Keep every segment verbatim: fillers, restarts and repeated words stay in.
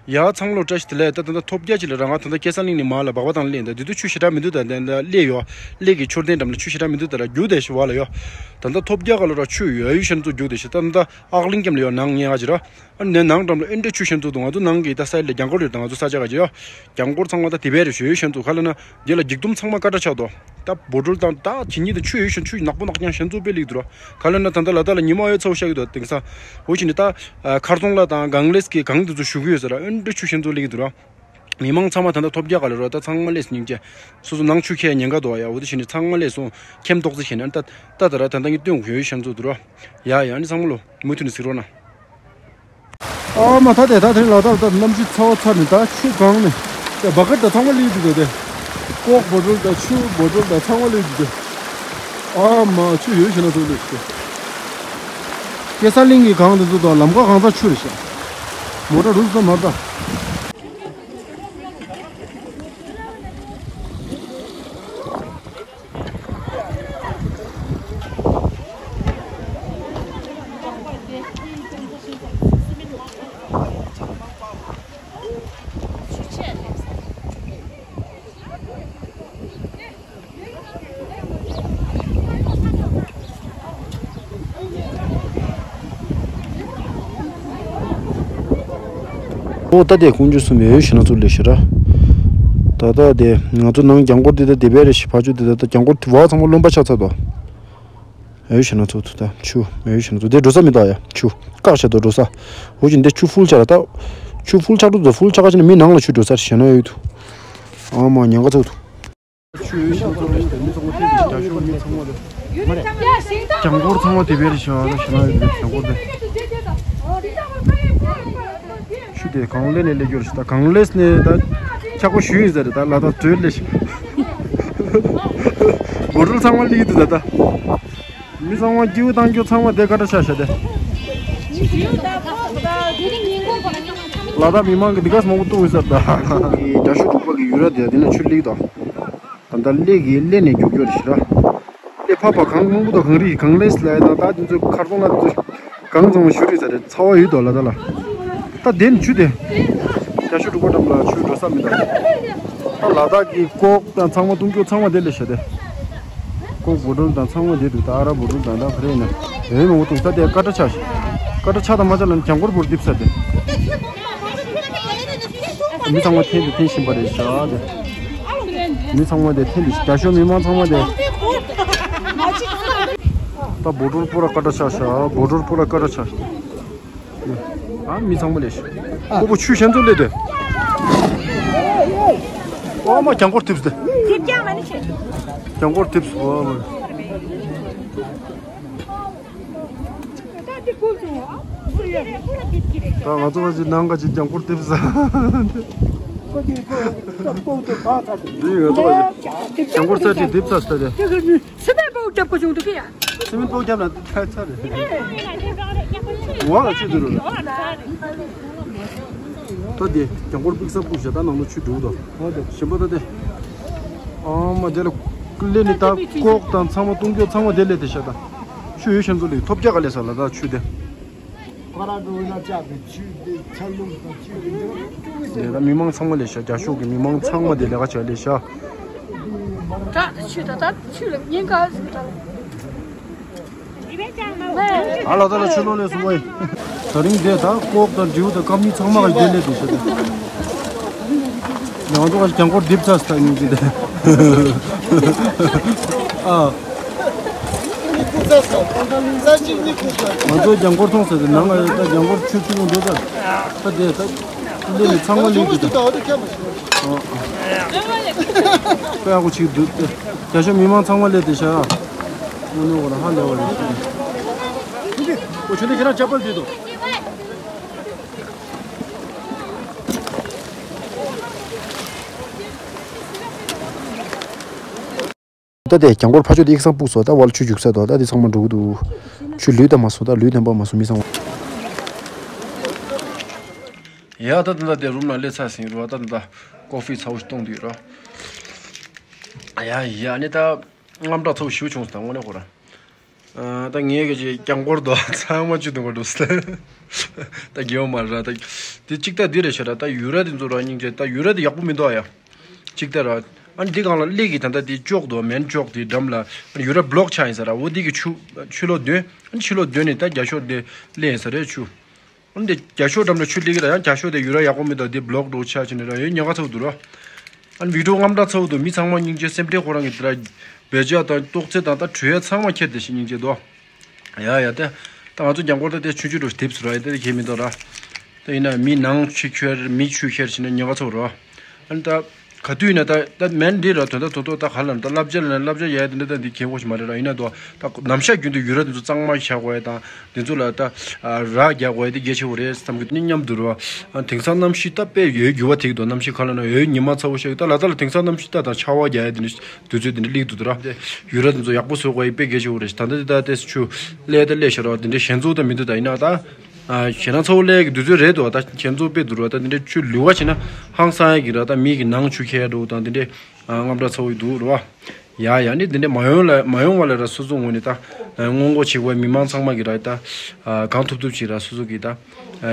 ཡ་ཚང་མ་ལོ་བཀྲ་ཤིས་བདེ་ལེགས། ད་ད་ལྟ་ཐོབ་རྒྱག་ཅིག་ལ་རང་ང་ད་ལྟ་སྐལ་བཟང་གླིང་ནས་མར་ལ་སྦག་སྦག་བཏང་སླེབས། ད་དེ་དུས་ཆུ་ཞེ་དྲག་མི་འདུག་ད་ད་ད་སླེབས་ཡོད། སླེབས་ཀྱི་མཆོད་རྟེན་འགྲམ་ལ་ཆུ་ཞེ་དྲག་མི་འདུག་ད་ལ་རྒྱུག་བསྡད་ཤི་བ་ལ་ཡོད། ད་ལྟ་ཐོབ་རྒྱག་ག་ལ་ར་ཆུ་ཡོད་ཡོད་ཤན་ཚུ་རྒྱུག་བསྡད་ཤི། ད་ད་ད་ཨག་གླིང་གམ་ལ་ཡོད་ནང་ཉེ་ག་ཅི་ར། ཨ་ནི་ནང་འགྲམ་ལ་ཨེ་འདྲ་ཆུ་ཤན་ཚུ་འདུག་ང་ཚོ་ནང་གི་ད་སའི་ལ་གྱང་གོར་ཡོད། ད་ང་ཚོ་ས་ཆ་ག་ཅི་ཡོད། གྱང་གོར་ཚང་མ་ད་དེ་བས་རེ་ཞོ་ཡོད་ཤན་ཚུ་ག་ལ་ན་དེ་ལ་འགྱིག་དུམ་ཚང་མ་ཀ་ཁྲ་ཆག་དོ། ད་བོ་ཊལ་དང་ད་ཇི་སྙེད་དང་ཆུ་ཡོད་ཤིང་ཆུ་ནག་པོ་ནག་རྐྱང་ཤིང་བཙོག་པའི་ལིག་འདུག་ར། ག་ལ་ན་ད་ལྟ་ལ་ད་ལ་ཉི་མ་ཡོད་ཚ་བོ་ཤ་གི་འདུག་དེང་སང་། འོ་ཞིག་ནི་ད་མཁར་རྫོང་ལ་དང་གངས་ལེས་ཀྱི་གངས་དེ་ཚོ་བཞུགས་ཀྱི་ཡོད་ཟེར་ར། ཨེ་འདྲ་ཆུ་ཤིང་བཙོག་ལིག་འདུག་ར། མི་མང་ཚང་མ་ད་ལྟ་ཐོབ་རྒྱག་ག་ལ་ར། ད་ཚང་མ་ལས་སྙིང་རྗེ། སོ་སོ་ནང་ཆུ་ཁྱེར་ཉེན་ཁ་འདུག་ཡ། འོ་དེ་ཞིག་ནི་ཚང་མ་ལས་སོང་ཁྱེམ་ཏོག་ཙི་ཞིག་ནི་ད་ད་ད་ར་ད་ལྟ་ངས་སྟོན་དགོས་ཡོད་ཤིང་བཙོག་འདུག་ར། ཡ་ཡ་ནི་ཚང་མ་ལོ་མུ་མཐུད་ནས་གཟིགས་རོགས་གནང་། ཨ་མ་ད་དེ་ད་དེ་ལ་ད་ད་གནམ་གཤིས་ཚ་བ་ཚ་ནས་ད་ཆུ་གང་ནས་དེ་བ་ཀར་ད་ཚང་མ་ལིག་འདུག་དེ་ཀོག་བོ་ཊལ་ད་ཆུ་བོ་ཊལ་ད་ཚང་མ་ལིག་འདུག་དེ། ཨ་མ་ཆུ་ཡོད་ཤེ་ན་ཚོ་ལིག་འདུག་དེ། སྐལ་བཟང་གླིང་གི་གངས་དེ་ཚོ་དང་ལམ་ཁ་གང་ཚ་ཆུ་རེད་ཤག་མོ་ཊ་རུག་ས་མར་ད། ཨོ་ད་དེ་ཁོང་ཚོ་གསུམ་ཡོད་ཤེ་ན་ཚོ་ལས་ཤེ་ར། ད་ད་དེ་ང་ཚོ་ནང་གྱང་གོར་དེ་ད་དེ་བས་རེ་ཞིག་ཕ་ཆུ་དེ་ད་ད་གྱང་གོར་དེ་བ་ཚང་མ་རློན་པ་ཆགས་ཚར་དོ། ཨེ་ཤེ་ན་ཚོ་ཐུ་ད་ཆུ་ཨེ་ཤེ་ན་ཚོ་དེ་འགྲོ་ས་མི་ད་ཡ་ཆུ་བཀག་བྱ་དོ་འགྲོ་ས། འོ་ཅི་འདི་ཆུ་ཕུལ་ཆགས་ར་ད། ཆུ་ཕུལ་ཆགས་འགྲོ་ཚོ་ཕུལ་ཆགས་ཀ་ཅི་ན་མི་ནང་ལ་ཆུ་འགྲོ་ས་ཤེ་ན་ཡོད་དུ། ཨ་མ་ཉང་ག་ཚོ་ཐུ། ཆུ་ཨེ་ཤེ་ན་ཚོ་རེ་ཞིག་མི་ཚང་མ་ཐེ་གི་ཞིག་རྒྱ་ཤོག་མི་ཚང་མ་རེ། གྱང་གོར་ཚང་མ་དེ་བས་རེ་ཤེ་ན་ཡོད་གྱང་གོར་དེ། ཆུ་དེ་གང་ལས་ནས་ལས་རྒྱུར་ཞིག་ད་གང་ལས་ནས་ད་ཁྱག་པ་ཞུ་ཡིན་ཟེར་ད་ལ་ད་བྲོས་ལས་ཤིག་བོ་ཊལ་ཚང་མ་ལིག་འདུག་ད་ད། མི་ཚང་མ་སྐྱིད་པོ་བཏང་རྒྱུ་ཚང་མ་དེ་ཀ་ཁྲ་ཆགས་ཤག་དེ། ལ་དྭགས་མི་མང་གི་འདི་ག་མང་པོ་བཏུང་ཡོད་ས་ད། རྒྱ་ཤོག་དྲུག་པ་གི་ཡུལ་ར་དེ་དེ་ན་ཆུ་ལིག་ད། ད་ལྟ་སླེ་གི་སླེ་ནས་རྒྱུག་རྒྱུ་རེད་ཤི་ར། སླེ་ཕ་ཕ་གང་མང་པོ་དང་གང་རིགས་གང་ལས་ལ་ཡ་དང་ད་དེ་ཚོ་མཁར་རྫོང་ལ་དེ་ཚོ་གང་ཚང་མ་ཞུ་རེད་ས་རེད་ཚ་བ་ཡོད་དོ་ལ་ད་ལ། ད་དེ་ནི་ཆུ་དེ། རྒྱ་ཤོག་དྲུག་པ་འགྲམ་ལ་ཆུ་འགྲོ་ས་མི་འདུག་ད་ལ་དྭགས་ཀྱི་ཀོག་དང་ཚང་མ་བཏུང་རྒྱུ་ཚང་མ་དེ་ལས་ཤི་དེ། ཀོག་བོ་ཊལ་དང་ཚང་མ་དེ་འདུག་ད་ཨ་ར་བོ་ཊལ་དང་ད་ཕ་རེ་ན་ཡོད་མང་པོ་འདུག་ད་དེ་ཀ་ཁྲ་ཆགས་ཤག་ཀ་ཁྲ་ཆགས་དང་མ་ཆགས་ལ་གྱང་གོར་བོར་རྡིབ་ས་དེ། མི་ཚང་མ་འཐེན་དེ་འཐེན་བཞིན་པ་རེད་ཤག་དེ། མི་ཚང་མ་དེ་འཐེན་དེ་རྒྱ་ཤོག་མི་མང་ཚང་མ་དེ། ད་བོ་ཊལ་པུ་ར་ཀ་ཁྲ་ཆགས་ཤག་བོ་ཊལ་པུ་ར་ཀ་ཁྲ་ཆགས་ཤག་ཨ་མི་ཚང་མ་ལས་ཤག་ཁོ་བོ་ཆུ་ཤན་ཚོ་ལས་དེ། ཨོ་མ་གྱང་གོར་ཐིབས་དེ། ཐིབས་ཀྱང་མ་ནི་ཆེ། གྱང་གོར་ཐིབས་ཨོ་མ། ད་ང་ཚོ་བ་ཅི་ནང་ག་ཅི་གྱང་གོར་ཐིབས་ས། འདི་ང་ཚོ་བ་ཅི་གྱང་གོར་ས་ཅི་ཐིབས་ས་ས་དེ། སི་མེན་པོ་རྒྱབ་གོ་བྱུང་འདུག་གི་ཡ། སི་མེན་པོ་རྒྱབ་ན་ཐལ་ཚར་རེད། འོག་ལ་ཆུ་འདུག་རུ། ད་དེ་གྱང་གོར་པིག་ས་པུ་ཞེ་ད་ནང་ལ་ཆུ་འདུག་དོ། ཞིམ་པོ་ད་དེ། ཨ་མ་དེ་ལ་ཀླད་ནི་ད་ཀོག་དང་ཚང་མ་བཏུང་རྒྱུ་ཚང་མ་དེ་ལས་དེ་ཤ་ད། ཆུ་ཡོད་ཤན་ཚོ་ལས་ཐོབ་རྒྱ་ག་ལས་ས་ལ་ད་ཆུ་དེ། ཁ་ར་འགྲོ་ན་ལྕགས་ཀྱི་ཆུ་དེ་ཚ་རླུང་དང་ཆུ་དེ་འདྲ་ཅུང་ཟད། དེ་ད་མི་མང་ཚང་མ་ལས་ཤ་རྒྱ་ཤོག་གི་མི་མང་ཚང་མ་དེ་ལས་ཀ་བྱ་ལས་ཤ། ད་ཆུ་ད་ད་ཆུ་ལ་ཉེན་ཁ་ཟིག་ད། ཨ་ལ་ད་ལ་ཆུ་ལོ་ལས་སུ་བོ་ཡིན། ད་རིང་དེ་ད་ཀོག་དང་འབྲིའུ་དང་ཀ་མི་ཚང་མ་ག་དེ་ལས་དེ་ཤ་ད། ང་ཚོ་ག་གྱང་གོར་རྡིབ་ཚ་ས་ཡིན་གྱི་དེ། ཨ། ང་ཚོ་གྱང་གོར་མཐོང་ས་དེ་ནང་ང་ད་གྱང་གོར་ཆུ་ཆུ་ཡོང་འདུག་ད། ད་དེ་ད་ལས་ནི་ཚང་མ་ལས་དེ་ད། ཨ། ཨ། ཀ་ཡག་པོ་ཅིག་འདུག་སྟེ། རྒྱ་ཤོག་མི་མང་ཚང་མ་སླེབས་ཏེ་བཞག་དངོས་གནས་འོ་ན་ཧ་ལས་པ་རེད་ཤག་འོ་ཆུ་ནི་ཁྱེད་རང་ཅག་པར་འདི་དང་། ད་དེ་གྱང་གོར་ཕ་ཆོས་དེ་ཡིག་ཚང་སྤུག་སོ་ད་བར་ཆུ་རྒྱུག་ས་དོ་ད་དེ་ཚང་མ་འགྲོ་གི་འདུག་ཆུ་ལུད་ད་མ་སོང་ད་ལུད་ཐེམ་པ་མ་སོང་མི་ཚང་མ། ཡ་ད་ད་ད་དེ་རུམ་ལ་སླེབས་ཚར་ཟིན་རུ་བ་ད་ད་ད་ཀོ་ཧྥི་ཚ་བོ་ཞིག་བཏུང་དུས་ར། ཡ་ཡ་ནི་ད། དངངས་སྐྲག་ཚ་བོ་ཞེ་པོ་བྱུང་སོང་ད་དངོས་གནས་ཁོ་རང་། ཨ། ད་ངས་གི་ཅིག་རྒྱང་སྐོར་དུ་ཚང་མ་བཅུ་དུ་མ་འགྲོ་སྟེ། ད་རྒྱལ་བ་མ་ར་ད། དེ་གཅིག་ད་འདི་རེད་ཤག་ར། ད་ཡུ་ར་དེ་ཚོ་ར་སྙིང་རྗེ། ད་ཡུ་ར་དེ་ཡག་པོ་མི་འདུག་ཨ་ཡ། གཅིག་ད་ར། ཨ་ནི་འདི་སྒང་ལ་གླེ་གི་ད་ད་དེ་ཅོག་འདུག་མེན་ཅོག་དེ་འགྲམ་ལ། ཨ་ནི་ཡུ་ར་བློག་ཆགས་ཡིན་ས་ར། འོ་འདི་གི་ཆུ་ཆུ་ལོག་འདོན། ཨ་ནི་ཆུ་ལོག་འདོན་ནས་ད་རྒྱ་ཤོག་དེ་གླེ་ཡིན་ས་རེད་ཆུ། འདི་རྒྱ་ཤོག་འགྲམ་ལ་ཆུ་སླེབས་ཀྱི་ར། ཡང་རྒྱ་ཤོག་དེ་ཡུ་ར་ཡག་པོ་མི་འདུག་དེ་བློག་འགྲོ་ཆ་ཕྱིན་ནས་ར་ཡོད་ཉེན་ཁ་ཚ་པོ་འདུག་ར། ཨ་ནི་བི་ཌིའོ་དངངས་སྐྲག་ཚ་པོ་འདུག་མི་ཚང་མ་སྙིང་རྗེ། སེམས་ཁྲལ་ཁོ་རང་གི་དེ་ར་བེད་སྤྱོད་དང་ཏོག་ཙེ་དང་ད་གྲོས་ཡ་ཚང་མ་ཁྱེར་ཏེ་ཞིག་སྙིང་རྗེ་འདུག་ཡ་ཡ་དེ། ད་ང་ཚོ་རྒྱང་སྐོར་ད་དེ་ཆུང་ཆུང་འགྲོ་དེབ་སུ་ར་ཡ་དེ་དེ་ཁྱེད་མི་འདུག་ར། ད་ཡིན་ན་མི་ནང་ཆུ་ཁྱེར་མི་ཆུ་ཁྱེར་ཕྱིན་ན་ཉེན་ཁ་ཚ་པོ་ར། ཨ་ནི་ད། ག་དུས་ན་ད་ད་མེན་འདི་ར་དོན་དག་ཐོག་ཐོག་ད་ག་ལ་ན་ད་བསླབ་བྱ་ལ་ན་བསླབ་བྱ་ཡ་དེ་འདྲ་ད་འདི་མཁྱེན་གོ་ཞིག་མ་རེད་ར། ཡིན་ན་དོ་ད་ནམ་ཞག་རྒྱུན་དུ་ཡུ་ར་དེ་ཚོ་གཙང་མ་བཞག་དགོས་ཡ་དང་དེ་ཚོ་ལ་ད་ར་རྒྱག་དགོས་ཡ་དེ་གལ་ཆེ་བོ་རེད་བསམ་གི་འདུག་སྙམ་དུ་ར། དེང་སང་གནམ་གཤིས་ད་དཔེ་ཡོད་འགྱུར་བ་ཐེབས་འདུག་གནམ་གཤིས་ག་ལ་ན་ཡོད་ཉི་མ་ཚ་བོ་ཤག་ད་ལ་ད་ལ་དེང་སང་གནམ་གཤིས་ད་ད་ཆར་པ་རྒྱག་ཡ་དེ་འདྲ་དུས་ཚོད་དེ་འདྲ་སླེབས་འདུག་ར། ཡུ་ར་དེ་ཚོ་ཡག་པོ་བཟོ་དགོས་ཡ་དཔེ་གལ་ཆེ་བོ་རེད། ད་ད་དེ་ད་དེ་ཆུ་ལས་ད་ལས་ཤ་ར་དེ་འདྲ་ཞན་ཚོ་ད་མི་འདུག་ད་ཡིན་ན་ད། ཨ། ཞེ་ན་ཚ་བོ་ལས་ཀྱི་དུས་ཚོད་རེད་དོ། ད་ཁྱེད་ཚོ་དཔེ་འདུག་ར། ད་འདི་འདྲའི་ཆུ་ལུད་པ་བྱས་ན་ཧང་སང་ཡ་གི་ར། ད་མི་གི་ནང་ཆུ་ཁྱེར་འགྲོ་དང་འདི་འདྲའི་ཨ་དངངས་སྐྲག་ཚ་བོ་ཡི་འདུག་ར་བ། ཡ་ཡ་ནི་འདི་འདྲའི་མ་ཡོང་ལ་མ་ཡོང་བ་ལ་ར་སོ་སོ་ངོས་ནས་ད་སྔོན་འགོག་བྱེད་དགོས། མི་མང་ཚང་མ་གི་ར་ད་གང་ཐུབ་ཐུབ་ཅིག་ར་སོ་སོ་གི་ད་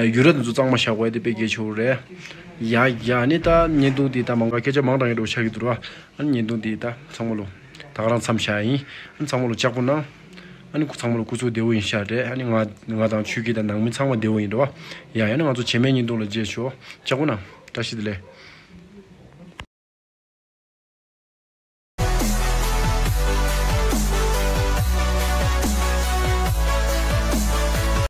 ཡུ་ར་འདི་ཚོ་གཙང་མ་བཞག་དགོས་ཡ་དེ་དཔེ་གལ་ཆེ་བོ་རེད། ཡ་ཡ་ནི་ད་བརྙན་ཐུང་འདི་ད་མང་ག་སྐད་ཆ་མང་དྲགས་ཡིན་འགྲོ་ཆགས་ཀྱི་འདུག་ར་བ། ཨ་ནི་བརྙན་ཐུང་འདི་ད་ཚང་མ་ལོ་ད་ག་རང་མཚམས་བཞག་ཡིན། ཨ་ནི་ཚང་མ་ལོ་ལྕགས་པོ་གནང་། ཨ་ནི་ཚང་མ་ལོ་སྐུ་གཟུགས་བདེ་བོ་ཡིན་ཤག་རེད། ཨ་ནི་ང་ང་དང་ཆོས་སྐྱིད་དང་ནང་མི་ཚང་མ་བདེ་བོ་ཡིན་འགྲོ་བ། ཡ་ཡ་ནི་ང་ཚོ་རྗེས་མའི་བརྙན་ཐུང་ལ་མཇལ་ཆོག་ལྕགས་པོ་གནང་། བཀྲ་ཤིས་བདེ་ལེགས།